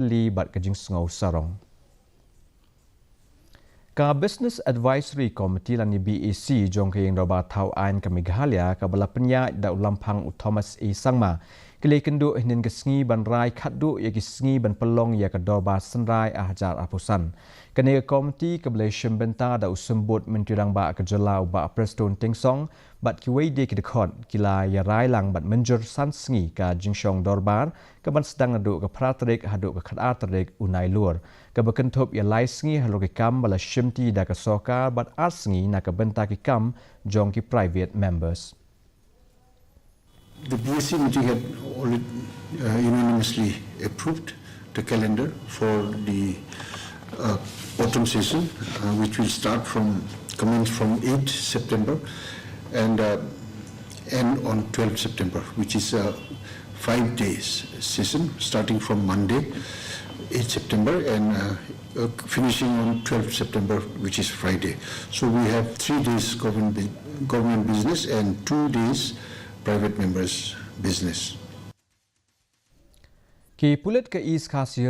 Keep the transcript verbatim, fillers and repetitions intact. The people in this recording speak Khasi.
li bad ka jingsngew sarong. Ka Business Advisory Committee lane B A C jong ka Ïing Dorbar Thaw Aiñ ka Meghalaya, kaba la pynïaid da u Lamphang u Thomas A Sangma, ki la ïakynduh hynnin ka sngi ban rai khatduh ïa ki sngi ban pynlong ïa ka Dorbar Synrai ar hajar arphew san. Kane ka komiti kaba la shim bynta da u Symbud Myntri Rangbah ka jylla u Bah Prestone Tynsong bad kiwei de ki dkhot, ki la ïa rai lang bad mynjur san sngi ka jingshong dorbar, kaban sdang naduh ka phra tarik haduh ka khatar tarik u Nailur, kaba kynthup ïa lai sngi halor ki kam ba la shimti da ka sorkar bad ar sngi na ka bynta ki kam jong ki private members. The B A C meeting had already, uh, unanimously approved the calendar for the, uh, autumn session, uh, which will start from, commence from eighth September and, uh, end on twelfth September, which is a five days session starting from Monday, eighth September, and, uh, uh, finishing on twelfth September, which is Friday. So we have three days government, bu- government business and two days private members business. Ki pulit ka East Khasi Hills